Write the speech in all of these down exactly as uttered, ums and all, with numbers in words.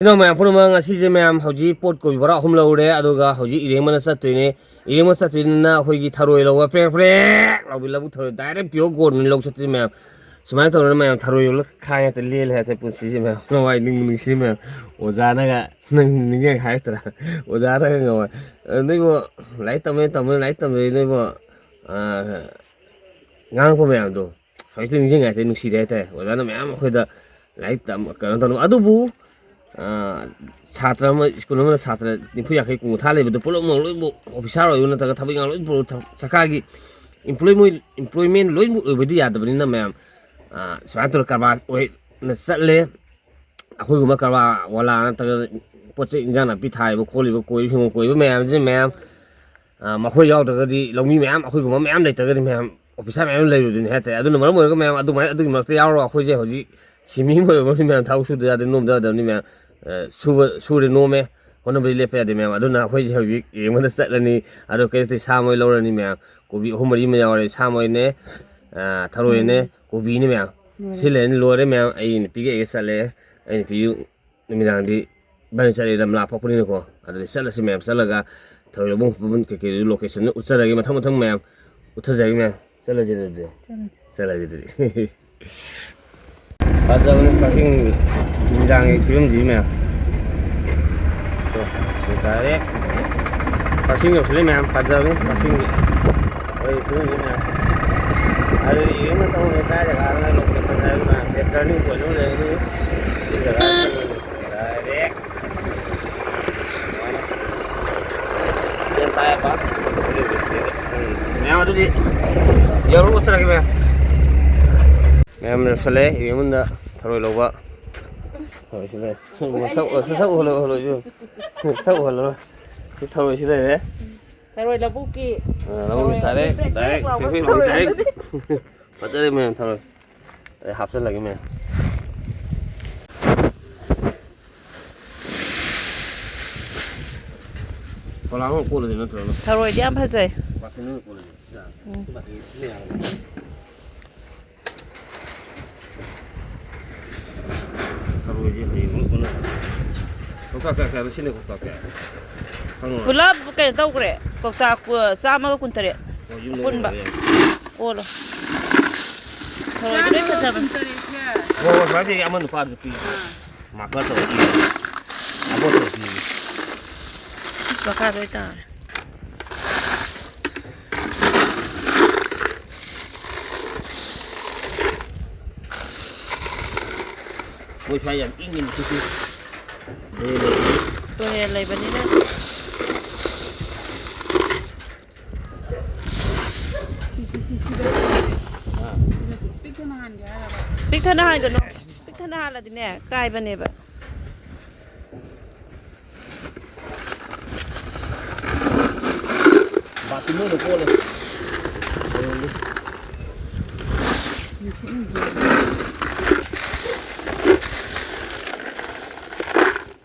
ꯏꯅꯥꯎ ꯃꯌꯥꯝ ꯄꯨꯝꯅꯃꯛ, ꯉꯁꯤꯁꯦ ꯃꯌꯥꯝ ꯍꯧꯖꯤꯛ ꯄꯣꯠ ꯀꯣꯕꯤ ꯕꯣꯔꯥ ꯑꯍꯨꯝ ꯂꯧꯔꯦ, ꯑꯗꯨꯒ ꯍꯧꯖꯤꯛ ꯏꯔꯦꯡꯕꯅ ꯆꯠꯇꯣꯏꯅꯦ꯫ ꯏꯔꯦꯡꯕ ꯆꯠꯇꯣꯏꯅꯤꯅ ꯑꯩꯈꯣꯏꯒꯤ ꯊꯔꯣꯏ ꯂꯧꯕ ꯄ꯭ꯔꯦꯛ ꯄ꯭ꯔꯦꯛ ꯂꯥꯎꯕꯤ ꯂꯧꯕꯨꯛ ꯊꯔꯣꯏ, ꯗꯥꯏꯔꯦꯛ ꯄꯤꯌꯣꯔ ꯒꯣꯜꯗꯅꯤ ꯂꯧ ꯆꯠꯇꯣꯏꯁꯦ ꯃꯌꯥꯝ꯫ ꯁꯨꯃꯥꯏꯅ ꯇꯧꯗꯅ ꯃꯌꯥꯝ ꯊꯔꯣꯏ ꯌꯣꯜꯂꯒ ꯈꯥꯡꯉ ꯍꯦꯛꯇ ꯂꯦꯜꯂꯦ ꯍꯥꯏꯇꯥꯔꯦ ꯄꯨꯟꯁꯤꯁꯦ ꯃꯌꯥꯝ꯫ ꯅꯨꯡꯉꯥꯏ, ꯅꯨꯡꯕꯨ ꯅꯨꯡꯁꯤ ꯃꯌꯥꯝ꯫ ꯑꯣꯖꯥꯅꯒ, ꯅꯪ ꯅꯤꯡꯁꯤꯡ ꯍꯥꯏꯔꯛꯇ꯭ꯔꯥ? ꯑꯣꯖꯥꯅꯒ ꯉꯝꯃꯣꯏ꯫ ꯅꯣꯏꯕꯨ ꯂꯥꯏꯔꯤꯛ ꯇꯝꯃꯦ, ꯇꯝꯃꯦ, ꯂꯥꯏꯔꯤꯛ ꯇꯝꯃꯦ ꯅꯣꯏꯕꯨ, ꯑꯥ, ꯉꯥꯡꯉꯛꯄ ꯃꯌꯥꯝꯗꯣ ꯍꯧꯖꯤꯛꯇꯤ ꯅꯤꯡꯁꯤꯡꯉꯦ ꯍꯥꯏꯇꯥꯔꯦ, ꯅꯨꯡꯁꯤꯔꯦ ꯍꯥꯏꯇꯥꯔꯦ꯫ ꯑꯣꯖꯥꯅ ꯃꯌꯥꯝ ꯑꯩꯈꯣꯏꯗ ꯂꯥꯏꯔꯤꯛ ꯇꯝ-, ꯀꯩꯅꯣ ꯇꯧꯅꯕ꯫ ꯑꯗꯨꯕꯨ, ꯑꯥ, ꯁꯥꯇ꯭ꯔ ꯑꯃ, ꯁ꯭ꯀꯨꯜ ꯑꯃꯗ ꯁꯥꯇ꯭ꯔ ꯅꯤꯐꯨ ꯌꯥꯡꯈꯩ ꯀꯨꯟꯊ꯭ꯔꯥ ꯂꯩꯕꯗꯣ ꯄꯨꯂꯞꯃꯛ ꯂꯣꯏꯅꯃꯛ ꯑꯣꯐꯤꯁꯥꯔ ꯑꯣꯏꯕ ꯅꯠꯇ꯭ꯔꯒ ꯊꯕꯛ ꯏꯪꯈꯥꯡ ꯂꯣꯏꯅ ꯄꯨꯔ-, ꯊ-, ꯁꯔꯀꯥꯔꯒꯤ employment, employment ꯂꯣꯏꯅꯃꯛ ꯑꯣꯏꯕꯗꯤ ꯌꯥꯗꯕꯅꯤꯅ ꯃꯌꯥꯝ, ꯑꯥ, ꯁꯨꯃꯥꯏꯅ ꯇꯧꯔꯒ ꯀꯔꯕꯥꯔ ꯑꯣꯏꯅ ꯆꯠꯂꯦ꯫ ꯑꯩꯈꯣꯏꯒꯨꯝꯕ ꯀꯔꯕꯥꯔ ꯋꯥꯂꯥ ꯅꯠꯇ꯭ꯔꯒ ꯄꯣꯠ ꯆꯩ ꯏꯟꯖꯥꯡ ꯅꯥꯄꯤ ꯊꯥꯔꯤꯕ ꯈꯣꯠꯂꯤꯕ, ꯀꯣꯏꯔꯤꯕ, ꯍꯤꯡꯒꯣꯜ ꯀꯣꯏꯕ ꯃꯌꯥꯝꯁꯤꯅ ꯃꯌꯥꯝ, ꯑ, ꯃꯈꯣꯏ ꯌꯥꯎꯗ꯭ꯔꯒꯗꯤ, ꯂꯧꯃꯤ ꯃꯌꯥꯝ, ꯑꯩꯈꯣꯏꯒꯨꯝꯕ ꯃꯌꯥꯝ ꯂꯩꯇ꯭ꯔꯒꯗꯤ ꯃꯌꯥꯝ ꯑꯣꯐꯤꯁꯥꯔ ꯃꯌꯥꯝ ꯂꯩꯔꯣꯏꯗꯣꯏꯅꯤ ꯍꯥꯏꯇꯥꯔꯦ꯫ ꯑꯗꯨꯅ ꯃꯔꯝ ꯑꯣꯏꯔꯒ ꯃꯌꯥꯝ ꯑꯗꯨꯃꯥꯏꯅ, ꯑꯗꯨꯒꯤ ꯃꯔꯛꯇ ꯌꯥꯎꯔꯒ ꯑꯩꯈꯣꯏꯁꯦ ꯍꯧꯖꯤꯛ ꯁꯤꯟꯃꯤ ꯑꯃ ꯑꯣꯏꯔꯕꯅꯤ ꯃꯌꯥꯝ, ꯊꯕꯛ ꯁꯨꯗ ꯌꯥꯗꯦ, ꯅꯣꯝꯗ ꯌꯥꯗꯕꯅꯤ ꯃꯌꯥꯝ, ꯑ, ꯁꯨꯕ, ꯁꯨꯔꯦ ꯅꯣꯝꯃꯦ, ꯍꯣꯠꯅꯕꯗꯤ ꯂꯦꯞꯄ ꯌꯥꯗꯦ ꯃꯌꯥꯝ꯫ ꯑꯗꯨꯅ ꯑꯩꯈꯣꯏꯁꯦ ꯍꯧꯖꯤꯛ ꯌꯦꯡꯕꯗ ꯆꯠꯂꯅꯤ꯫ ꯑꯗꯣ ꯀꯩꯔꯛꯇꯩ ꯁꯥ ꯃꯔꯣꯏ ꯂꯧꯔꯅꯤ ꯃꯌꯥꯝ, ꯀꯣꯕꯤ ꯑꯍꯨꯝ ꯃꯔꯤ ꯑꯃ ꯌꯥꯎꯔꯦ, ꯁꯥ ꯃꯔꯣꯏꯅꯦ, ꯑ, ꯊꯔꯣꯏꯅꯦ, ꯎꯝ꯫ ꯀꯣꯕꯤꯅꯦ ꯃꯌꯥꯝ꯫ ꯂꯣꯏꯔꯦ꯫ ꯁꯤ ꯂꯩꯔꯅꯤ, ꯂꯣꯏꯔꯦ ꯃꯌꯥꯝ꯫ ꯑꯩ ꯅꯨꯄꯤꯒ ꯑꯩꯒ ꯆꯠꯂꯦ꯫ ꯑꯩ ꯅꯨꯄꯤꯁꯨ ꯅꯨꯃꯤꯗꯥꯡꯗꯤ ꯏꯕꯥꯅꯤ ꯆꯠꯂꯦ, ꯂꯝ ꯂꯥꯞꯄꯛꯄꯅꯤꯅꯀꯣ꯫ ꯑꯗꯨꯗꯤ ꯆꯠꯂꯁꯤ ꯃꯌꯥꯝ, ꯆꯠꯂꯒ ꯊꯔꯣꯏ ꯂꯧꯐꯝ ꯈꯣꯠꯐꯝ ꯀꯩꯀꯩꯗꯨ location ꯗꯨ ꯎꯠꯆꯔꯒꯦ, ꯃꯊꯪ ꯃꯊꯪ ꯃꯌꯥꯝ ꯎꯠꯊꯖꯔꯒꯦ ꯃꯌꯥꯝ꯫ ꯆꯠꯂꯁꯤ ꯑꯗꯨꯗꯤ꯫ ꯆꯠꯂꯁꯤ꯫ ꯆꯠꯂꯁꯤ ꯑꯗꯨꯗꯤ꯫ ꯐꯖꯕꯅꯤ ꯀꯛꯆꯤꯡ ꯅꯨꯃꯤꯗꯥꯡꯒꯤ ꯐꯤꯕꯝꯁꯤ ꯃꯌꯥꯝ꯫ ꯗꯣ, direct ꯀꯛꯆꯤꯡ ꯌꯧꯁꯤꯜꯂꯦ ꯃꯌꯥꯝ, ꯐꯖꯕꯅꯤ ꯀꯛꯆꯤꯡꯒꯤ꯫ ꯍꯣꯏ, ꯐꯤꯕꯝꯁꯤ ꯃꯌꯥꯝ꯫ ꯑꯗꯨꯗꯤ ꯌꯦꯡꯕ ꯆꯠꯍꯧꯔꯦ, ꯀꯥꯏ ꯖꯒꯥꯗꯅꯣ location ꯍꯥꯏꯕ ꯃꯌꯥꯝꯁꯦ, turning point ꯑꯃ ꯂꯩꯔꯅꯤ꯫ ꯁꯤ ꯖꯒꯥꯁꯤ ꯆꯠꯂꯅꯤ꯫ Direct꯫ ꯃꯌꯥꯝ ꯑꯗꯨꯗꯤ ꯌꯧꯔꯒ ꯎꯠꯆꯔꯒꯦ ꯃꯌꯥꯝ꯫ ꯃꯌꯥꯝ ꯌꯧꯁꯜꯂꯦ ꯏꯕꯦꯝꯃꯟꯗ ꯊꯔꯣꯏ ꯂꯧꯕ꯫ ꯊꯔꯣꯏꯁꯤ ꯂꯩ꯫ ꯁꯛ, ꯁꯛ, ꯁꯛ ꯎꯍꯜꯂꯣ, ꯎꯍꯜꯂꯣ, ꯏꯕꯦꯝꯃ꯫ ꯁꯛ ꯎꯍꯜꯂꯣ꯫ ꯁꯤ ꯊꯔꯣꯏꯁꯤ ꯂꯩꯔꯦ꯫ ꯊꯔꯣꯏ ꯂꯧꯕꯨꯛꯀꯤ꯫ ꯑ, ꯂꯧꯕꯨꯛꯀꯤ ꯊꯔꯣꯏ ꯊꯥꯔꯦ꯫ ꯄ꯭ꯔꯦꯛ ꯄ꯭ꯔꯦꯛ direct ꯂꯥꯎꯕ ꯄ꯭ꯔꯦꯛ ꯄ꯭ꯔꯦꯛ ꯊꯔꯣꯏ ꯂꯥꯎꯕ direct꯫ ꯑꯗꯨꯗꯤ꯫ ꯐꯖꯔꯦ ꯃꯌꯥꯝ ꯊꯔꯣꯏ꯫ ꯑꯩ ꯍꯥꯞꯆꯜꯂꯒꯦ ꯃꯌꯥꯝ꯫ ꯄꯣꯂꯥꯡ ꯑꯃ ꯀꯣꯠꯂꯗꯤ ꯅꯠꯇ꯭ꯔꯒꯅ? ꯊꯔꯣꯏꯗꯤ ꯌꯥꯝ ꯐꯖꯩ꯫ ꯕꯥꯇꯤꯟ ꯑꯃ ꯀꯣꯠꯂꯗꯤ ꯌꯥꯔꯦ꯫ ꯎꯝ꯫ ꯕꯥꯇꯤꯟ ꯌꯥꯔꯦ꯫ ꯊꯔꯣꯏꯗꯤ ꯍꯌꯦꯡ ꯑꯃꯨꯛ ꯀꯣꯠꯅ ꯀꯌꯥ, ꯀꯌꯥ, ꯀꯌꯥꯅꯣ ꯁꯤꯅ ꯀꯧꯇꯥ ꯀꯌꯥ? ꯈꯪꯉꯣꯏ꯫ ꯄꯨꯂꯞ ꯀꯩꯅꯣ ꯇꯧꯈ꯭ꯔꯦ, ꯀꯧꯇꯥ ꯀꯨ-, ꯆꯥꯝꯃꯒ ꯀꯨꯟꯇꯔꯦꯠ꯫ ꯑꯣ, ꯌꯨꯝꯗ ꯑꯄꯨꯟꯕ꯫ ꯂꯩꯍꯧꯔꯦ꯫ ꯑꯣꯜꯂꯣ꯫ ꯊꯔꯣꯏꯗꯤ ꯂꯣꯏ ꯐꯖꯕꯅꯤ꯫ ꯍꯣꯏ, ꯍꯣꯏ, ꯁ꯭ꯋꯥꯏꯗꯒꯤ ꯑꯃ ꯅꯨꯄꯥꯗꯨꯁꯨ ꯄꯤ꯫ ꯑꯥ꯫ ꯃꯥꯔꯀꯔ ꯇꯧꯔ ꯏꯔꯦ꯫ ꯑꯕꯣꯛꯇ ꯄꯤ꯫ ꯏꯁ, ꯃꯈꯥ ꯂꯣꯏ ꯇꯥꯔꯦ꯫ ꯃꯣꯏ ꯁ꯭ꯋꯥꯏ ꯌꯥꯝ ꯏꯪꯉꯤꯅꯦ ꯁꯤꯁꯤ꯫ ꯇꯨꯔꯦꯜ ꯂꯩꯕꯅꯤꯅ꯫ ꯁꯤ, ꯁꯤ, ꯁꯤ, ꯁꯤꯗ ꯁꯤꯗ ꯄꯤꯛ ꯊꯟꯅ ꯍꯥꯟꯒꯦ ꯍꯥꯏꯔꯕ? ꯄꯤꯛ ꯊꯟꯅ ꯍꯥꯟꯒꯅꯨ꯫ ꯄꯤꯛ ꯊꯟꯅ ꯍꯥꯜꯂꯗꯤꯅꯦ, ꯀꯥꯏꯕꯅꯦꯕ꯫ ꯕꯥꯇꯤꯟ ꯑꯣꯏꯅ ꯀꯣꯠꯂꯦ꯫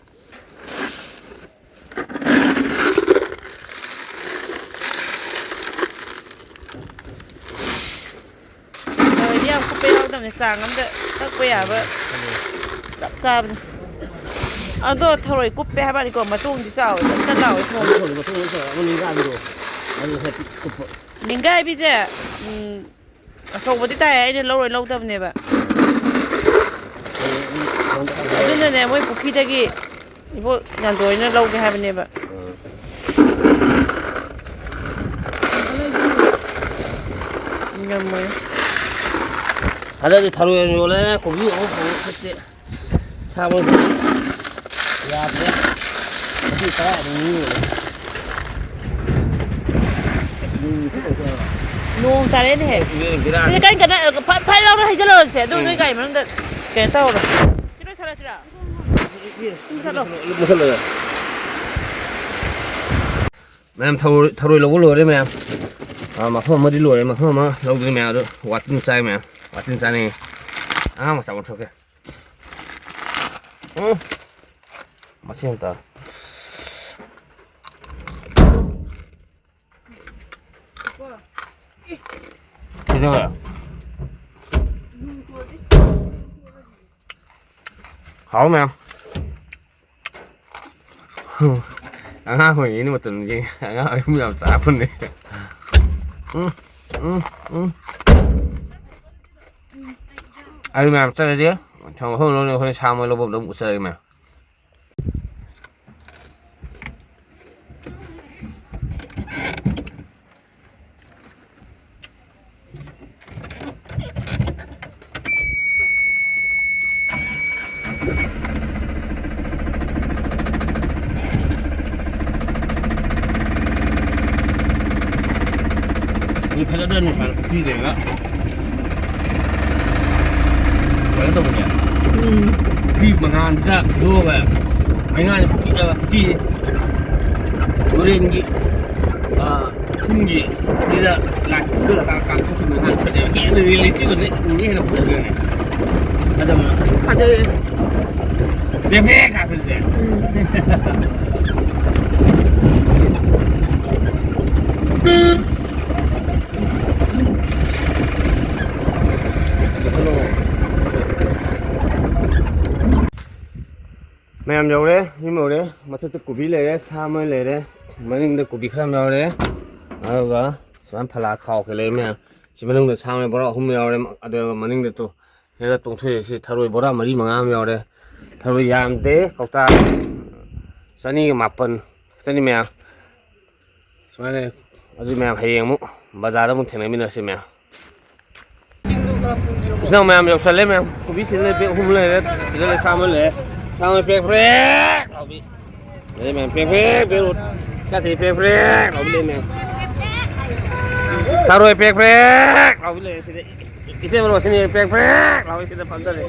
ꯊꯔꯣꯏꯗꯤ ꯌꯥꯝ ꯀꯨꯞꯄ ꯌꯥꯎꯗꯕꯅꯦ, ꯆꯥꯡ ꯑꯝꯗ ꯀꯛꯄ ꯌꯥꯕ ꯆꯞ ꯆꯥꯕꯅꯤ꯫ ꯑꯗꯣ ꯊꯔꯣꯏ ꯀꯨꯞꯄꯦ ꯍꯥꯏꯕꯅꯤꯀꯣ, ꯃꯇꯣꯡꯗꯤ ꯆꯥꯎꯋꯦ, ꯀꯟ ꯀꯟ ꯂꯥꯎꯋꯦ ꯊꯣꯡꯕ꯫ ꯃꯇꯣꯡ, ꯃꯇꯣꯡ ꯆꯥꯎꯋꯦ, ꯑꯃ ꯅꯤꯡꯒꯥꯕꯤꯗꯣ꯫ ꯑꯗꯨ ꯍꯦꯛ ꯀꯨꯞꯄ꯫ ꯅꯤꯡꯒꯥꯏꯕꯤꯁꯦ, ꯎꯝ, ꯑꯆꯧꯕꯗꯤ ꯇꯥꯏ, ꯑꯩꯅ ꯂꯧꯔꯣꯏ ꯂꯧꯗꯕꯅꯦꯕ꯫ ꯑꯗꯨꯅꯅꯦ, ꯃꯣꯏ ꯄꯨꯈ꯭ꯔꯤꯗꯒꯤ ꯏꯕꯣ ꯉꯥꯟꯗꯣꯏꯅ ꯂꯧꯒꯦ ꯍꯥꯏꯕꯅꯦꯕ꯫ ꯎꯝ꯫ ꯉꯝꯃꯣꯏ꯫ ꯍꯟꯗꯛꯇꯤ ꯊꯔꯣꯏ ꯑꯣꯏꯅ ꯌꯣꯜꯂꯦ, ꯀꯣꯕꯤ ꯑꯃꯨꯛ ꯐꯪꯕ ꯐꯠꯇꯦ꯫ ꯁꯥꯕ ꯌꯥꯗ꯭ꯔꯦ꯫ ꯉꯁꯤ ꯇꯔꯥ ꯑꯗꯨꯝ ꯌꯣꯜꯂꯦ꯫ ꯅꯣꯡ ꯇꯥꯔꯛꯑꯦꯅꯦꯍꯦ꯫ ꯕꯦꯔꯥꯅꯤ꯫ ꯑꯗꯨꯗꯤ ꯀꯟ ꯀꯟꯅ ꯐꯠ ꯐꯠ ꯂꯥꯎꯅ ꯍꯩꯖꯤꯜꯂꯨꯔꯁꯦ꯫ ꯑꯗꯨ ꯎꯝ꯫ ꯅꯣꯏ ꯒꯥꯔꯤ ꯃꯅꯨꯡꯗ ꯀꯩꯅꯣ ꯇꯧꯔꯣ꯫ ꯁꯤ ꯂꯣꯏꯁꯜꯂꯁꯤꯔꯥ? ꯃꯨꯊꯠꯂꯣ꯫ ꯃꯨꯊꯠꯂꯒ꯫ ꯃꯌꯥꯝ ꯊꯔꯣꯏ, ꯊꯔꯣꯏ ꯂꯧꯕ ꯂꯣꯏꯔꯦ ꯃꯌꯥꯝ꯫ ꯑꯥ, ꯃꯐꯝ ꯑꯃꯗꯤ ꯂꯣꯏꯔꯦ, ꯃꯐꯝ ꯑꯃ ꯂꯧꯗ꯭ꯔꯤ ꯃꯌꯥꯝ꯫ ꯑꯗꯨ ꯋꯥꯇꯤꯟ ꯆꯥꯏ ꯃꯌꯥꯝ, ꯋꯥꯇꯤꯟ ꯆꯥꯅꯤꯡꯉꯤ꯫ ꯑꯉꯥꯡ ꯃꯆꯥ ꯑꯣꯟꯊꯣꯛꯀꯦ꯫ ꯎꯝ꯫ ꯃꯁꯤ ꯑꯝꯇ꯫ ꯀꯩꯗꯧꯔꯦ? ꯍꯥꯎ ꯃꯌꯥꯝ꯫ ꯑꯉꯥꯡ ꯑꯣꯏꯔꯤꯉꯩ ꯃꯇꯝꯗꯤ ꯑꯉꯥꯡ ꯑꯣꯏꯔꯤꯉꯩ ꯌꯥꯝ ꯆꯥꯔꯛꯄꯅꯦ꯫ ꯎꯝ, ꯎꯝ, ꯎꯝ꯫ ꯑꯗꯨ ꯃꯌꯥꯝ ꯆꯠꯂꯁꯦ꯫ ꯊꯣꯡ ꯃꯐꯝ ꯂꯣꯝꯗ ꯑꯩꯈꯣꯏꯅ ꯁꯥ ꯃꯣꯏ ꯂꯧꯕꯝꯗ ꯑꯃꯨꯛ ꯆꯠꯂꯒꯦ ꯃꯌꯥꯝ꯫ ꯃꯤ ꯐꯖꯗ꯭ꯔ ꯅꯨꯡꯁꯥꯅ ꯄꯨꯈ꯭ꯔꯤꯗꯩꯒ ꯀꯩꯅꯣ ꯇꯧꯕꯅꯦ꯫ ꯎꯝ꯫ ꯄꯨꯈ꯭ꯔꯤ ꯃꯉꯥꯜꯁꯤꯗ ꯐꯨꯗꯣꯛꯑꯒ ꯃꯩꯉꯥꯟ ꯄꯨꯈ꯭ꯔꯤ, ꯄꯨꯈ꯭ꯔꯤ ꯇꯨꯔꯦꯟꯒꯤ, ꯑꯥ, ꯏꯁꯤꯡꯒꯤ ꯁꯤꯗ ꯂꯥꯏ ꯄꯨꯈ꯭ꯔꯤꯗ ꯀꯥꯡ ꯁꯨꯝ ꯃꯩꯉꯥꯟ ꯐꯖꯩ꯫ ꯍꯦꯟꯅ ꯔꯤꯌꯦꯂꯤꯇꯤ ꯑꯣꯏꯅ ꯎꯕ ꯍꯦꯟꯅ ꯐꯖꯗ꯭ꯔꯅꯦ? ꯑꯗꯨꯝ ꯐꯖꯩꯌꯦ꯫ ꯕꯦꯛ ꯕꯦꯛ ꯀꯥꯞꯄꯁꯦ꯫ ꯎꯝ꯫ ꯃꯌꯥꯝ ꯌꯧꯔꯦ, ꯌꯨꯝ ꯌꯧꯔꯦ꯫ ꯃꯊꯛꯇ ꯀꯣꯕꯤ ꯂꯩꯔꯦ, ꯁꯥ ꯃꯔꯣꯏ ꯂꯩꯔꯦ, ꯃꯅꯤꯡꯗ ꯀꯣꯕꯤ ꯈꯔ ꯑꯃ ꯌꯥꯎꯔꯦ, ꯑꯗꯨꯒ ꯁꯨꯃꯥꯏꯅ ꯐꯂꯥ ꯈꯥꯎ ꯀꯩ ꯂꯩꯔꯦ ꯃꯌꯥꯝ꯫ ꯁꯤ ꯃꯅꯨꯡꯗ ꯁꯥ ꯃꯔꯣꯏ ꯕꯣꯔꯥ ꯑꯍꯨꯝ ꯌꯥꯎꯔꯦ, ꯑꯗꯨꯒ ꯃꯅꯤꯡꯗ ꯇꯨ ꯍꯦꯛꯇ ꯇꯣꯡꯊꯣꯛꯑꯦ꯫ ꯁꯤ ꯊꯔꯣꯏ ꯕꯣꯔꯥ ꯃꯔꯤ ꯃꯉꯥ ꯑꯃ ꯌꯥꯎꯔꯦ꯫ ꯊꯔꯣꯏ ꯌꯥꯝꯗꯦ, ꯀꯧꯇꯥ ꯆꯅꯤꯒ ꯃꯥꯄꯟ ꯈꯛꯇꯅꯤ ꯃꯌꯥꯝ꯫ ꯁꯨꯃꯥꯏꯅ, ꯑꯗꯨ ꯃꯌꯥꯝ ꯍꯌꯦꯡ ꯑꯃꯨꯛ ꯕꯖꯥꯔꯗ ꯑꯃꯨꯛ ꯊꯦꯡꯅꯃꯤꯟꯅꯔꯁꯤ ꯃꯌꯥꯝ꯫ ꯏꯆꯤꯟ ꯏꯅꯥꯎ ꯃꯌꯥꯝ ꯌꯧꯁꯜꯂꯦ ꯃꯌꯥꯝ꯫ ꯀꯣꯕꯤ ꯁꯤꯗ ꯂꯩ, ꯕꯦꯛ ꯑꯍꯨꯝ ꯂꯩꯔꯦ, ꯁꯤꯗ ꯂꯩ ꯁꯥ ꯑꯃ ꯂꯩꯔꯦ꯫ ꯁꯥ ꯑꯃ ꯄ꯭ꯔꯦꯛ ꯄ꯭ꯔꯦꯛ ꯂꯥꯎꯕꯤ꯫ ꯂꯩ ꯃꯌꯥꯝ, ꯄ꯭ꯔꯦꯛ ꯄ꯭ꯔꯦꯛ ꯄ꯭ꯔꯦꯛ ꯂꯥꯎ-, ꯆꯥꯊꯩ ꯄ꯭ꯔꯦꯛ ꯄ꯭ꯔꯦꯛ ꯂꯥꯎꯕꯤ ꯂꯩ ꯃꯌꯥꯝ꯫ ꯊꯔꯣꯏ ꯄ꯭ꯔꯦꯛ ꯄ꯭ꯔꯦꯛ ꯂꯥꯎꯕꯤ ꯂꯩꯔꯦ ꯁꯤꯗ꯫ ꯏꯇꯩꯃ ꯔꯣꯁꯤꯅꯤ ꯄ꯭ꯔꯦꯛ ꯄ꯭ꯔꯦꯛ ꯂꯥꯎꯕꯤ ꯁꯤꯗ ꯐꯝꯗꯔꯦ꯫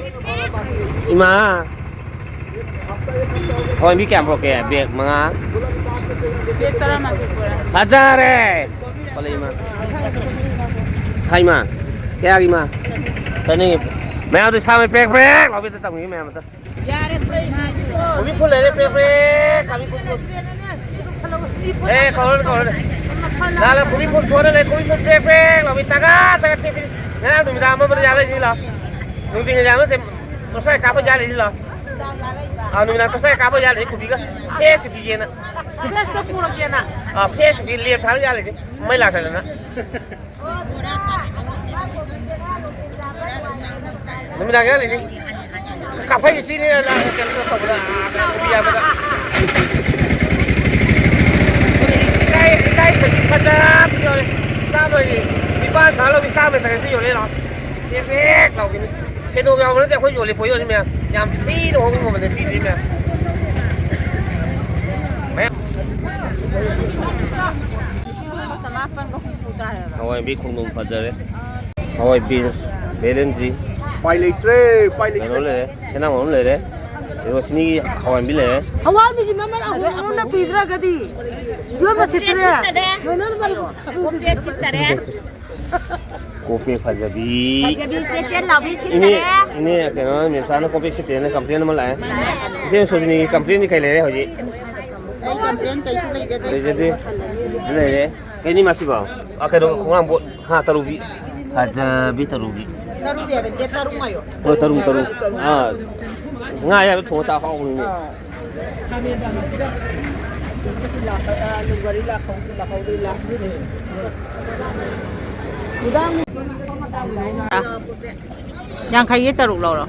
ꯏꯃꯥ꯫ ꯍꯣꯏ, ꯃꯤ ꯀꯌꯥꯝ ꯄꯨꯔꯛꯀꯦ? ꯕꯦꯛ ꯃꯉꯥ꯫ ꯕꯦꯛ ꯇꯔꯥꯃꯥꯊꯣꯏ ꯄꯨꯔꯛꯑꯦ꯫ ꯐꯖꯔꯦ꯫ ꯄꯜꯂꯛꯏ ꯏꯃꯥ꯫ ꯍꯥꯏ ꯏꯃꯥ꯫ ꯀꯌꯥꯒꯤ ꯏꯃꯥ? ꯆꯅꯤꯒꯤ꯫ ꯃꯌꯥꯝꯗꯤ ꯁꯥꯃꯩ ꯄ꯭ꯔꯦꯛ ꯄ꯭ꯔꯦꯛ ꯂꯥꯎꯕꯤꯗ ꯇꯧꯅꯤ ꯃꯌꯥꯝ ꯑꯝꯇ꯫ ꯌꯥꯔꯦ, ꯄ꯭ꯔꯦꯛ ꯉꯥꯏꯒꯤꯗꯣ꯫ ꯀꯣꯕꯤ ꯐꯨꯜ ꯂꯩꯔꯦ, ꯄ꯭ꯔꯦꯛ ꯄ꯭ꯔꯦꯛ꯫ ꯀꯣꯕꯤ ꯐꯨꯜ꯫ ꯑꯦ, ꯀꯧꯔꯣꯅꯦ, ꯀꯧꯔꯣꯅꯦ꯫ ꯂꯥ, ꯂꯥ, ꯀꯣꯕꯤ ꯐꯨꯜ ꯊꯣꯛꯑ ꯂꯩ, ꯀꯣꯕꯤ ꯐꯨꯜ ꯄ꯭ꯔꯦꯛ ꯄ꯭ꯔꯦꯛ ꯂꯥꯎꯕꯤ, ꯇꯒꯥ ꯇꯒꯥ ꯇꯦꯛꯄꯤ꯫ ꯉꯔꯥꯡ ꯅꯨꯃꯤꯗꯥꯡ ꯑꯃ ꯑꯃꯗ ꯌꯥꯜꯂꯛꯏꯅꯤ ꯂꯥꯎ꯫ ꯅꯨꯡꯊꯤꯟ ꯌꯥꯜꯂꯛꯇꯦ, ꯉꯁꯥꯏ ꯀꯥꯞꯄ ꯌꯥꯜꯂꯛꯏꯅꯤ ꯂꯥꯎ꯫ ꯑꯥ, ꯅꯨꯃꯤꯗꯥꯡ ꯇꯣꯁꯇꯥꯏ ꯀꯥꯞꯄ ꯌꯥꯔꯦ, ꯀꯨꯕꯤꯒ ꯐ꯭ꯔꯦꯁ ꯄꯤꯒꯦꯅ꯫ ꯐ꯭ꯔꯦꯁꯇ ꯄꯨꯔꯒꯦꯅ꯫ ꯑꯥ, ꯐ꯭ꯔꯦꯁ ꯄꯤ ꯂꯦꯞ ꯊꯥꯕ ꯌꯥꯔꯦ, ꯃꯩ ꯂꯥꯛꯇꯗꯅ꯫ ꯅꯨꯃꯤꯗꯥꯡ ꯌꯥꯔꯤꯅꯤ꯫ ꯀꯥꯐꯩ ꯁꯤꯅꯤ ꯅꯪ ꯀꯩꯅꯣ ꯇꯧꯕꯗ, ꯑꯥ, ꯀꯩꯅꯣ ꯌꯥꯕꯗ꯫ ꯏꯀꯥꯏ, ꯏꯀꯥꯏ ꯈꯖꯤꯛ ꯐꯖꯕ ꯌꯣꯜꯂꯦ꯫ ꯆꯥꯝꯃꯒꯤ ꯅꯤꯄꯥꯟ ꯁꯥ ꯂꯧꯕꯤ, ꯆꯥꯝꯃ ꯇꯔꯦꯠꯇ ꯌꯣꯜꯂꯦ ꯂꯥꯛꯑꯣ꯫ ꯕꯦꯛ ꯕꯦꯛ ꯂꯥꯎꯕꯤꯅꯤ꯫ ꯁꯦꯟꯗꯣꯡ ꯌꯥꯎꯕ ꯅꯠꯇꯦ ꯑꯩꯈꯣꯏ ꯌꯣꯜꯂꯤ ꯄꯣꯠ ꯌꯣꯜꯂꯤ ꯃꯌꯥꯝ꯫ ꯌꯥꯝ ꯊꯤꯅ ꯍꯣꯡꯕ ꯃꯃꯜꯗ ꯄꯤꯔꯤ ꯃꯌꯥꯝ꯫ ꯃꯌꯥꯝ꯫ ꯂꯤꯁꯤꯡ ꯑꯃꯒ ꯆꯃꯥꯄꯟꯒ ꯍꯨꯝꯐꯨ ꯇꯥꯏꯌꯦꯕ꯫ ꯍꯋꯥꯏ ꯃꯨꯕꯤ ꯈꯣꯡꯗ꯭ꯔꯨꯝ ꯐꯖꯔꯦ꯫ ꯍꯋꯥꯏ ꯕꯤꯟꯁ, ꯕꯦꯂꯦꯟꯗ꯭ꯔꯤ꯫ ꯎꯄꯥꯏ ꯂꯩꯇ꯭ꯔꯦ, ꯎꯄꯥꯏ ꯂꯩꯇ꯭ꯔꯦ꯫ ꯀꯩꯅꯣ ꯂꯩꯔꯦ, ꯁꯅꯥ ꯃꯔꯨꯝ ꯂꯩꯔꯦ꯫ ꯔꯣꯁꯅꯤꯒꯤ ꯍꯋꯥꯏ ꯃꯨꯕꯤ ꯂꯩꯔꯦ꯫ ꯍꯋꯥꯏ ꯃꯨꯕꯤꯁꯤ ꯃꯃꯜ ꯑꯍꯨꯝ ꯑꯍꯨꯝꯅ ꯄꯤꯗ꯭ꯔꯒꯗꯤ ꯌꯣꯟꯕ ꯁꯤꯠꯇ꯭ꯔꯦ꯫ ꯁꯤꯠꯇꯔꯦ꯫ ꯂꯣꯏꯅ ꯃꯔꯨ ꯀꯣꯝꯄ꯭ꯔꯦꯛ ꯁꯤꯠꯇꯔꯦ꯫ ꯀꯣꯝꯄ꯭ꯔꯦꯛ ꯐꯖꯕꯤ꯫ ꯐꯖꯕꯤ ꯆꯦꯠ ꯆꯦꯠ ꯂꯥꯎꯕꯤ ꯏꯅꯦ, ꯁꯤꯠꯇꯔꯦ꯫ ꯏꯅꯦ, ꯀꯩꯅꯣ, ꯃꯦꯝꯆꯥꯅ ꯀꯣꯝꯄ꯭ꯔꯦꯛ ꯁꯤꯠꯇꯦꯅ complain ꯑꯃ ꯂꯥꯛꯑꯦ꯫ ꯏꯆꯦ ꯁꯣꯖꯤꯅꯤꯒꯤ complainꯗꯤ ꯀꯩ ꯂꯩꯔꯦ ꯍꯧꯖꯤꯛ? ꯑꯩ complain ꯀꯩꯁꯨ ꯂꯩꯖꯗꯦ꯫ ꯂꯩꯖꯗꯦ꯫ ꯂꯩꯔꯦ꯫ ꯀꯩꯅꯤ ꯃꯥꯁꯤꯕꯣ? ꯑ, ꯀꯩꯅꯣ, ꯈꯣꯡꯒ꯭ꯔꯥꯝꯕꯨ-, ꯍꯥ, ꯇꯔꯨꯕꯤ꯫ ꯐꯖꯕꯤ ꯇꯔꯨꯕꯤ꯫ ꯇꯔꯨꯕꯤ ꯍꯥꯏꯕ ꯅꯠꯇꯦ, ꯇꯔꯨꯡ ꯍꯥꯏꯌꯣ꯫ ꯍꯣꯏ, ꯇꯔꯨꯡ, ꯇꯔꯨꯡ꯫ ꯑꯥ, ꯉꯥ ꯑꯌꯥꯏꯕ ꯊꯣꯡꯉ ꯆꯥ ꯍꯥꯎꯕꯅꯤꯅꯦ꯫ ꯑꯥ꯫ ꯂꯥꯛꯀ-, ꯑꯥ, ꯂꯨꯒꯥꯔꯤ ꯂꯥꯛꯍꯧ-, ꯂꯥꯛꯍꯧꯗ꯭ꯔꯤ, ꯂꯥꯛꯇ꯭ꯔꯤ꯫ ꯌꯥꯡꯈꯩꯒꯤ ꯇꯔꯨꯛ ꯂꯧꯔꯣ꯫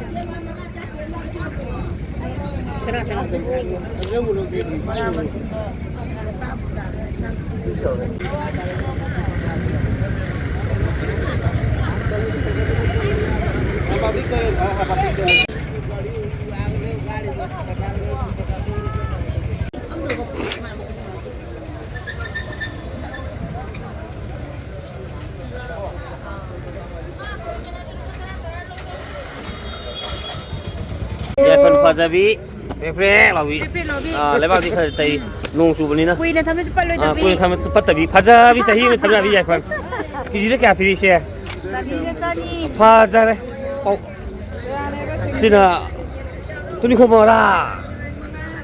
ꯌꯥꯏꯐꯜ ꯐꯖꯕꯤ, ꯄ꯭ꯔꯦꯛ ꯄ꯭ꯔꯦꯛ ꯂꯥꯎꯕꯤ꯫ ꯄ꯭ꯔꯦꯛ ꯄ꯭ꯔꯦꯛ ꯂꯥꯎꯕꯤ꯫ ꯑꯥ, ꯂꯩꯕꯥꯛꯇꯤ ꯈꯔ ꯇꯩ, ꯅꯣꯡ ꯆꯨꯕꯅꯤꯅ꯫ ꯀꯨꯏꯅ ꯊꯝꯕꯁꯨ ꯄꯠꯂꯣꯏꯗꯕꯤ꯫ ꯑꯥ, ꯀꯨꯏꯅ ꯊꯝꯕꯁꯨ ꯄꯠꯇꯕꯤ꯫ ꯐꯖꯕꯤ, ꯆꯍꯤ ꯑꯃ ꯊꯝ ꯌꯥꯕꯤ ꯌꯥꯏꯐꯜ꯫ ꯀꯦꯖꯤꯗ ꯀꯌꯥ ꯄꯤꯔꯤ, ꯏꯆꯦ? ꯆꯅꯤꯗ ꯆꯅꯤ꯫ ꯐꯖꯔꯦ꯫ ꯑꯧ꯫ ꯁꯤꯅ ꯇꯨꯅꯤꯡꯈꯣꯛ ꯃꯔꯥ꯫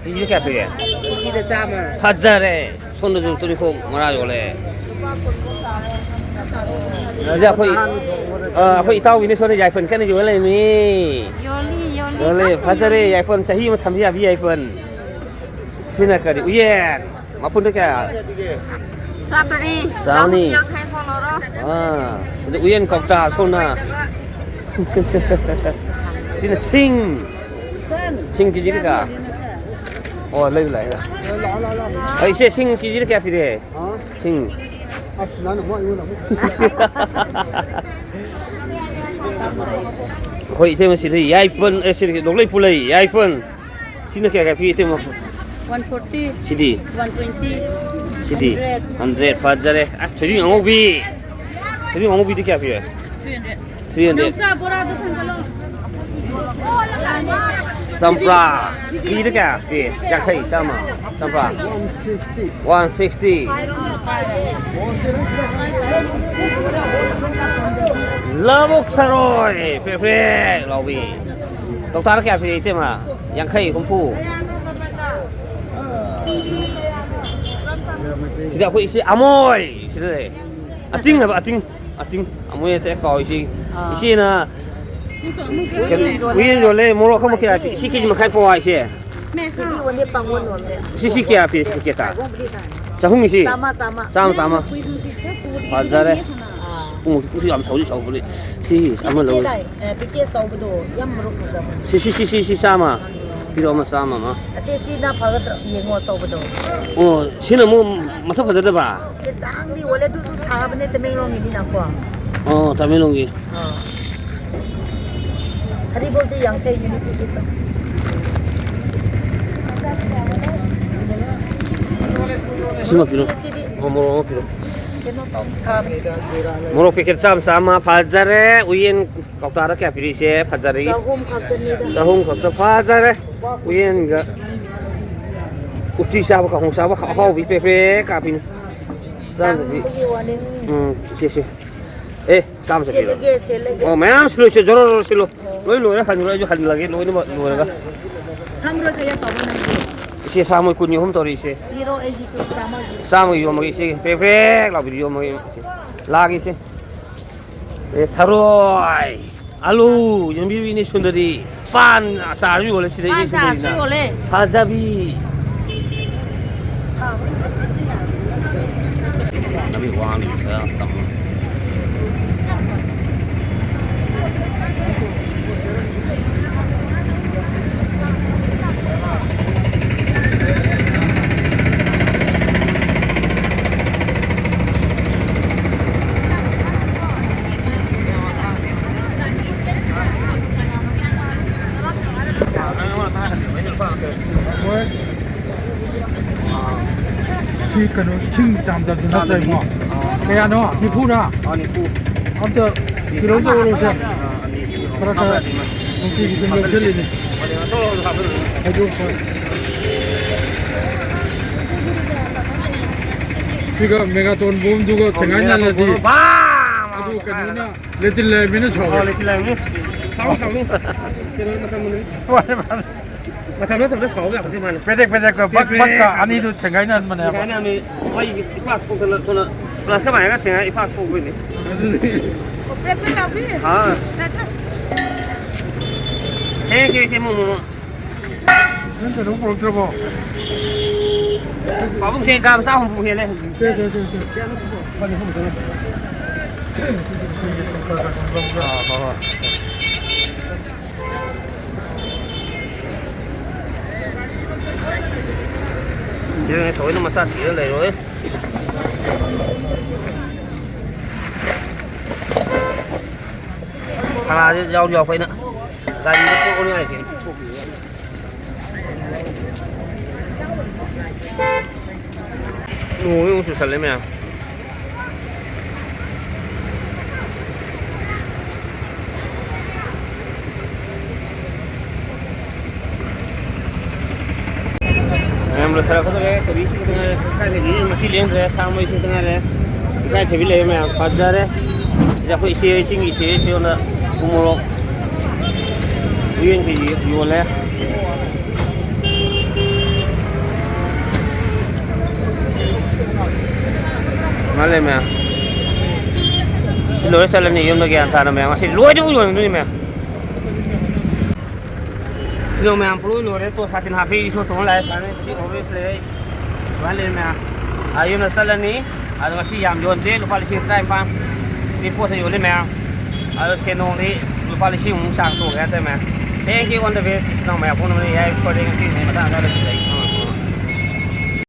ꯀꯦꯖꯤꯗ ꯀꯌꯥ ꯄꯤꯒꯦ? ꯀꯦꯖꯤꯗ ꯆꯥꯝꯃ꯫ ꯐꯖꯔꯦ꯫ ꯁꯣꯝꯗꯁꯨ ꯇꯨꯅꯤꯡꯈꯣꯛ ꯃꯔꯥ ꯌꯣꯜꯂꯦ꯫ ꯑꯗꯨꯗꯤ ꯑꯩꯈꯣꯏ, ꯑ, ꯑꯩꯈꯣꯏ ꯏꯇꯥꯎꯒꯤꯅꯦ, ꯁꯣꯝꯗ ꯌꯥꯏꯐꯜ ꯀꯟꯅ ꯌꯣꯜ ꯂꯩꯔꯝꯃꯤ꯫ ꯌꯣꯜꯂꯤ, ꯌꯣꯜꯂꯤ꯫ ꯑꯗꯨꯅꯦ, ꯐꯖꯔꯦ, ꯌꯥꯏꯐꯜ ꯆꯍꯤ ꯑꯃ ꯊꯝꯕ ꯌꯥꯕꯤ ꯌꯥꯏꯐꯜ꯫ ꯁꯤꯅ ꯀꯔꯤ? ꯎꯌꯦꯟ꯫ ꯃꯄꯨꯟꯗ ꯀꯌꯥ? ꯆꯥꯇꯔꯦꯠ꯫ ꯆꯥꯝꯃꯅꯤ꯫ ꯆꯍꯨꯝ ꯌꯥꯡꯈꯩ ꯐꯥꯎ ꯂꯧꯔꯣ꯫ ꯑꯥ, ꯁꯤꯗ ꯎꯌꯦꯟ ꯀꯧꯇꯥ ꯁꯣꯝꯅ꯫ ꯁꯤꯅ ꯁꯤꯡ꯫ ꯁꯤꯡ ꯀꯦꯖꯤꯗ ꯀꯌꯥ? ꯑꯣ, ꯂꯩꯕ ꯂꯥꯛꯑꯦ꯫ ꯑꯩ ꯏꯆꯦ, ꯁꯤꯡ ꯀꯦꯖꯤꯗ ꯀꯌꯥ ꯄꯤꯔꯦ? ꯁꯤꯡ꯫ ꯑꯁ, ꯅꯪꯅ ꯑꯃꯨꯛ ꯑꯩꯉꯣꯟꯗ ꯑꯃꯨꯛ ꯑꯩꯈꯣꯏ ꯏꯇꯩꯃ ꯁꯤꯗ ꯌꯥꯏꯐꯜ, ꯑꯦ, ꯁꯤꯗ ꯂꯣꯛꯂꯩ ꯄꯨꯂꯩ, ꯌꯥꯏꯐꯜ꯫ ꯁꯤꯅ ꯀꯌꯥ ꯀꯌꯥ ꯄꯤ ꯏꯇꯩꯃ? One forty. ꯁꯤꯗꯤ? One twenty. ꯁꯤꯗꯤ? ꯍꯟꯗ꯭ꯔꯦꯠ꯫ ꯍꯟꯗ꯭ꯔꯦꯠ, ꯐꯖꯔꯦ꯫ ꯑꯁ, ꯊꯣꯏꯗꯤꯡ ꯑꯉꯧꯕꯤ꯫ ꯊꯣꯏꯗꯤꯡ ꯑꯉꯧꯕꯤꯗꯤ ꯀꯌꯥ ꯄꯤ? Three hundred. Three hundred. ꯌꯣꯡꯆꯥꯛ ꯕꯣꯔꯥꯗꯣ ꯊꯥꯡꯒꯠꯂꯣ꯫ ꯆꯝꯄ꯭ꯔꯥ꯫ ꯀꯦꯖꯤꯗ ꯀꯌꯥ ꯄꯤ? ꯌꯥꯡꯈꯩ, ꯆꯥꯝꯃ꯫ ꯆꯝꯄ꯭ꯔꯥ꯫ One sixty. ꯂꯧꯕꯨꯛ ꯊꯔꯣꯏ ꯄ꯭ꯔꯦꯛ ꯄ꯭ꯔꯦꯛ ꯂꯥꯎꯕꯤ꯫ ꯀꯧꯇꯥꯗ ꯀꯌꯥ ꯄꯤꯔꯤ ꯏꯇꯩꯃ? ꯌꯥꯡꯈꯩ, ꯍꯨꯝꯐꯨ꯫ ꯁꯤꯗ ꯑꯩꯈꯣꯏ ꯏꯆꯦ ꯑꯃꯣꯏ ꯁꯤꯗ ꯂꯩ꯫ ꯑꯇꯤꯡ ꯍꯥꯏꯕ, ꯑꯇꯤꯡ꯫ ꯑꯇꯤꯡ꯫ ꯑꯃꯣꯏ ꯅꯠꯇꯦ, ꯀꯥꯎ ꯏꯆꯦ꯫ ꯑꯥ꯫ ꯏꯆꯦꯅ ꯎꯌꯦꯟ ꯌꯣꯜꯂꯦ꯫ ꯎꯌꯦꯟ ꯌꯣꯜꯂꯦ, ꯃꯣꯔꯣꯛ ꯑꯃ ꯀꯌꯥ ꯄꯤ? ꯁꯤ ꯀꯦꯖꯤ ꯃꯈꯥꯏ ꯄꯋꯥ ꯏꯆꯦ꯫ ꯀꯦꯖꯤ ꯑꯣꯟꯗꯦ, ꯄꯥꯡꯒꯣꯟ ꯑꯣꯟꯗꯦ꯫ ꯁꯤ, ꯁꯤ ꯀꯌꯥ ꯄꯤ ꯄꯦꯀꯦꯠꯇ? ꯆꯍꯨꯝꯒꯤ ꯁꯤ? ꯆꯥꯝꯃ, ꯆꯥꯝꯃ꯫ ꯆꯥꯝꯃ, ꯆꯥꯝꯃ꯫ ꯐꯖꯔꯦ꯫ ꯑꯥ꯫ ꯄꯨꯡ ꯍꯧꯖꯤꯛ ꯄꯨꯡꯁꯨ ꯌꯥꯝ ꯁꯧꯗꯤ ꯁꯧꯕꯅꯤ꯫ ꯁꯤ ꯁꯤ ꯑꯃ ꯄꯦꯀꯦꯠ ꯂꯧꯔꯦ꯫ ꯍꯥꯏ-, ꯑꯦ, ꯄꯦꯀꯦꯠ ꯆꯥꯎꯕꯗꯣ ꯌꯥꯝ ꯃꯔꯨ ꯐꯖꯕꯅꯤ꯫ ꯁꯤ, ꯁꯤ, ꯁꯤ, ꯁꯤ, ꯁꯤ ꯆꯥꯝꯃ꯫ ꯄꯤꯔꯛꯑꯣ ꯑꯃ ꯆꯥꯝꯃ ꯑꯃ꯫ ꯑꯁꯤ ꯁꯤꯅ ꯐꯒꯗ꯭ꯔꯥ? ꯌꯦꯡꯉꯣ ꯑꯆꯧꯕꯗꯣ꯫ ꯑꯣ, ꯁꯤꯅ ꯑꯃꯨꯛ ꯃꯁꯛ ꯐꯖꯗꯕ? ꯈꯤꯇꯪꯗꯤ ꯑꯣꯜꯂꯦ, ꯑꯗꯨꯁꯨ ꯁꯥꯕꯅꯦ ꯇꯃꯦꯡꯂꯣꯡꯒꯤꯅꯤꯅꯀꯣ꯫ ꯑꯣ, ꯇꯃꯦꯡꯂꯣꯡꯒꯤ꯫ ꯑꯥ꯫ ꯍꯔꯤꯕꯣꯞꯇꯤ ꯌꯥꯡꯈꯩꯒꯤꯅꯤ ꯄꯤꯛꯏꯗꯣ꯫ ꯁꯤꯃ ꯄꯤꯔꯣ꯫ ꯁꯤꯗꯤ ꯑꯣ, ꯃꯣꯔꯣꯛ ꯑꯃ ꯄꯤꯔꯣ꯫ ꯀꯩꯅꯣ ꯇꯧ, ꯁꯥꯕꯅꯤ꯫ ꯃꯣꯔꯣꯛ ꯄꯦꯀꯦꯠ ꯆꯥꯝꯃ, ꯆꯥꯝꯃ꯫ ꯐꯖꯔꯦ꯫ ꯎꯌꯦꯟ ꯀꯧꯇꯥꯗ ꯀꯌꯥ ꯄꯤꯔꯤ ꯏꯆꯦ? ꯐꯖꯔꯦ꯫ ꯆꯍꯨꯝ ꯈꯛꯇꯅꯤꯗ꯫ ꯆꯍꯨꯝ ꯈꯛꯇ꯫ ꯐꯖꯔꯦ꯫ ꯎꯌꯦꯟꯒ ꯎꯇꯤ ꯆꯥꯕ, ꯀꯥꯡꯍꯧ ꯆꯥꯕ ꯑꯍꯥꯎꯕꯤ ꯄ꯭ꯔꯦꯛ ꯄ꯭ꯔꯦꯛ ꯀꯥꯕꯤꯅꯤ꯫ ꯆꯥꯗꯕꯤ꯫ ꯇꯥꯡꯕꯒꯤ ꯋꯥꯅꯤ꯫ ꯎꯝ, ꯁꯦ, ꯁꯦ꯫ ꯑꯦ, ꯆꯥꯝꯃ ꯆꯠꯄꯤꯔꯣ꯫ ꯁꯦꯠꯂꯒꯦ, ꯁꯦꯠꯂꯒꯦ꯫ ꯑꯣ, ꯃꯌꯥꯝ ꯁꯤꯜꯂꯨ ꯏꯆꯦ, ꯖꯣꯔꯣ, ꯖꯣꯔꯣ ꯁꯤꯜꯂꯨ꯫ ꯑꯣ꯫ ꯂꯣꯏ ꯂꯣꯏꯔꯦ, ꯍꯟꯈ꯭ꯔꯣ, ꯑꯩꯁꯨ ꯍꯜꯂꯒꯦ, ꯂꯣꯏꯅꯃꯛ ꯂꯣꯏꯔꯒ꯫ ꯁꯝꯕ꯭ꯔꯣꯏ ꯀꯌꯥ ꯇꯧꯕ ꯅꯪꯒꯤ? ꯏꯆꯦ, ꯁꯥ ꯃꯣꯏ ꯀꯨꯟꯅꯤ ꯑꯍꯨꯝ ꯇꯧꯔꯤ ꯏꯆꯦ꯫ ꯄꯤꯔꯣ, ꯑꯩꯒꯤꯁꯨ ꯆꯥꯝꯃꯒꯤ꯫ ꯆꯥꯝꯃꯒꯤ ꯌꯣꯝꯃꯒꯦ ꯏꯆꯦꯒꯤ꯫ ꯄ꯭ꯔꯦꯛ ꯄ꯭ꯔꯦꯛ ꯂꯥꯎꯕꯤꯗꯨ ꯌꯣꯝꯃꯒꯦ ꯏꯆꯦ꯫ ꯂꯥꯛꯑꯒꯦ ꯏꯆꯦ꯫ ꯑꯦ, ꯊꯔꯣꯏ, ꯑꯂꯨ, ꯌꯣꯟꯕꯤꯔꯤꯅꯦ ꯁꯨꯟꯗꯔꯤ꯫ ꯄꯥꯟ ꯑꯆꯥꯔꯁꯨ ꯌꯣꯜꯂꯦ ꯁꯤꯗꯩꯗꯤ꯫ ꯄꯥꯟ ꯑꯆꯥꯔꯁꯨ ꯁꯤꯗꯩꯁꯤꯅ ꯌꯣꯜꯂꯦ꯫ ꯐꯖꯕꯤ꯫ ꯂꯝꯕꯤ ꯋꯥꯡꯅ ꯈꯔ ꯇꯝꯃꯣ꯫ ꯁꯤ ꯀꯩꯅꯣ, ꯏꯁꯤꯡ ꯆꯥꯝꯗꯕꯗꯨ ꯅꯠꯇ꯭ꯔꯣ ꯏꯕꯨꯡꯉꯣ? ꯀꯌꯥꯅꯣ? ꯅꯤꯐꯨꯔꯥ? ꯑꯥ, ꯅꯤꯐꯨ꯫ ꯑꯝꯇ ꯀꯤꯂꯣ ꯑꯝꯇ ꯑꯣꯜꯂꯣꯁꯦ꯫ ꯑꯥ, ꯑꯅꯤ꯫ ꯈꯔ ꯈꯔ ꯅꯨꯡꯇꯤꯒꯤ ꯑꯗꯨꯝ ꯂꯧꯁꯤꯜꯂꯤꯅꯦ꯫ ꯍꯥꯏꯗꯣꯛꯄ꯫ ꯁꯤꯒ ꯃꯦꯒꯥꯇꯣꯟ ꯕꯣꯝꯗꯨꯒ ꯊꯦꯡꯒꯥꯏꯅꯍꯜꯂꯗꯤ꯫ ꯕꯥꯝ! ꯑꯗꯨ ꯀꯩꯅꯣꯅ ꯂꯦꯇꯤꯟ ꯂꯩꯔꯝꯃꯤꯅ ꯁꯥꯎꯋꯦ꯫ ꯑꯣ, ꯂꯦꯇꯤꯟ ꯂꯩꯔꯝꯃꯤ꯫ ꯁꯥꯎ, ꯁꯥꯎꯅꯤ꯫ ꯀꯩꯅꯣ ꯃꯇꯝ ꯃꯥꯅꯦ, ꯃꯥꯅꯦ꯫ ꯃꯇꯝ ꯅꯠꯇꯕꯗ ꯁꯥꯎꯕ ꯌꯥꯄꯣꯠꯇꯦ ꯃꯥꯅꯦ꯫ ꯄꯦꯗꯦꯛ ꯄꯦꯗꯦꯛ ꯄꯦꯗꯦꯛ ꯕꯛ ꯄꯦꯗꯦꯛ꯫ ꯕꯛꯀ ꯑꯅꯤꯗꯨ ꯊꯦꯡꯒꯥꯏꯅꯍꯟꯕꯅꯦꯕ꯫ ꯊꯦꯡꯒꯥꯏꯅꯍꯟꯕꯤ꯫ ꯃꯣꯏ ꯏꯄꯥꯛ ꯊꯣꯛꯇꯅ ꯊꯣꯛꯅ ꯒ꯭ꯂꯥꯁꯀ ꯃꯥꯟꯅꯔꯒ ꯊꯦꯡꯒꯥꯏ ꯏꯄꯥꯛ ꯊꯣꯛꯄꯩꯅꯦ꯫ ꯑꯗꯨꯅꯤ꯫ ꯑꯥ꯫ ꯊꯦꯡꯉꯦ, ꯊꯦꯡꯉꯦ, ꯊꯦꯡꯉꯦ, ꯃꯣꯃꯣ꯫ ꯅꯪ ꯀꯩꯅꯣ ꯄꯨꯔꯛꯇ꯭ꯔꯕꯣ? ꯄꯥꯕꯨꯡꯁꯦ ꯒ꯭ꯔꯥꯝ ꯆꯥꯍꯨꯝ ꯍꯦꯜꯂꯦ꯫ ꯁꯦ, ꯁꯦ, ꯁꯦ, ꯁꯦ꯫ ꯑꯥ, ꯍꯣꯏ, ꯍꯣꯏ꯫ ꯁꯤꯗ ꯊꯑꯣꯏꯅ ꯃꯆꯥ ꯊꯤꯔ ꯂꯩꯔꯣꯏ꯫ ꯐꯔꯥꯁꯦ ꯌꯥꯎꯗꯤ ꯌꯥꯎꯔꯛꯄ ꯑꯩꯅ ꯒꯥꯔꯤꯗ ꯄꯣꯛꯑꯅꯤ ꯍꯥꯏꯁꯦ꯫ ꯅꯣꯡꯁꯦ ꯑꯃꯨꯛ ꯆꯨꯁꯜꯂꯦ ꯃꯌꯥꯝ꯫ ꯃꯌꯥꯝ ꯂꯣꯏꯁꯤꯜꯂꯛꯀꯗꯧꯔꯦ꯫ ꯀꯣꯕꯤꯁꯤ ꯈꯛꯇ ꯉꯥꯏꯔꯦ꯫ ꯏꯀꯥꯏꯊꯕꯤ ꯉꯁꯤ ꯂꯦꯡꯗ꯭ꯔꯦ꯫ ꯁꯥ ꯃꯩꯁꯤ ꯈꯛꯇ ꯉꯥꯏꯔꯦ꯫ ꯏꯀꯥꯏꯊꯕꯤ ꯂꯩꯔꯦ ꯃꯌꯥꯝ꯫ ꯐꯖꯔꯦ꯫ ꯁꯤꯗ ꯑꯩꯈꯣꯏ ꯏꯆꯦ, ꯆꯤꯡꯒꯤ ꯏꯆꯦ, ꯏꯆꯦ ꯍꯣꯏꯅ ꯎ ꯃꯣꯔꯣꯛ ꯎꯌꯦꯟ ꯀꯦ ꯖꯤ ꯌꯣꯜꯂꯦ꯫ ꯃꯥ ꯂꯩ ꯃꯌꯥꯝ꯫ ꯁꯤ ꯂꯣꯏꯔ ꯆꯠꯂꯅꯤ ꯌꯨꯝꯗ ꯒ꯭ꯌꯥꯟ ꯇꯥꯅ ꯃꯌꯥꯝ꯫ ꯉꯁꯤ ꯂꯣꯏꯗ꯭ꯔꯤꯐꯥꯎ ꯌꯣꯟꯗꯣꯏꯅꯤ ꯃꯌꯥꯝ꯫ ꯁꯤꯗ ꯃꯌꯥꯝ ꯄꯨꯂꯣꯏ ꯂꯣꯏꯔꯦ꯫ ꯇꯣ ꯁꯥꯇꯤꯟ ꯍꯥꯞꯄꯤ, ꯏꯁꯣ ꯇꯣꯡ ꯂꯥꯛꯑꯦ꯫ ꯁꯨꯃꯥꯏꯅ ꯁꯤ ꯑꯣꯐꯤꯁ ꯂꯩ꯫ ꯁꯨꯃꯥꯏꯅ ꯂꯩꯔꯦ ꯃꯌꯥꯝ꯫ ꯑꯥ, ꯌꯨꯝꯗ ꯆꯠꯂꯅꯤ꯫ ꯑꯗꯣ ꯉꯁꯤ ꯌꯥꯝ ꯌꯣꯟꯗꯦ, ꯂꯨꯄꯥ ꯂꯤꯁꯤꯡ ꯇꯔꯥꯅꯤꯄꯥꯟ꯫ ꯁꯤ ꯄꯣꯠꯇ ꯌꯣꯜꯂꯤ ꯃꯌꯥꯝ꯫ ꯑꯗꯣ ꯁꯦꯟꯗꯣꯡꯗꯤ ꯂꯨꯄꯥ ꯂꯤꯁꯤꯡꯃꯨꯛ ꯆꯥꯡ ꯇꯣꯡꯉꯦ ꯍꯥꯏꯇꯥꯔꯦ ꯃꯌꯥꯝ꯫ Thank you, all the best, ꯏꯆꯤꯟ ꯏꯅꯥꯎ ꯃꯌꯥꯝ ꯄꯨꯝꯅꯃꯛ꯫ ꯌꯥꯏ, ꯐꯔꯦ, ꯉꯁꯤꯒꯤꯗꯤ ꯃꯇꯥꯡ ꯑꯁꯤꯗ ꯂꯣꯏꯁꯤꯜꯂꯒꯦ꯫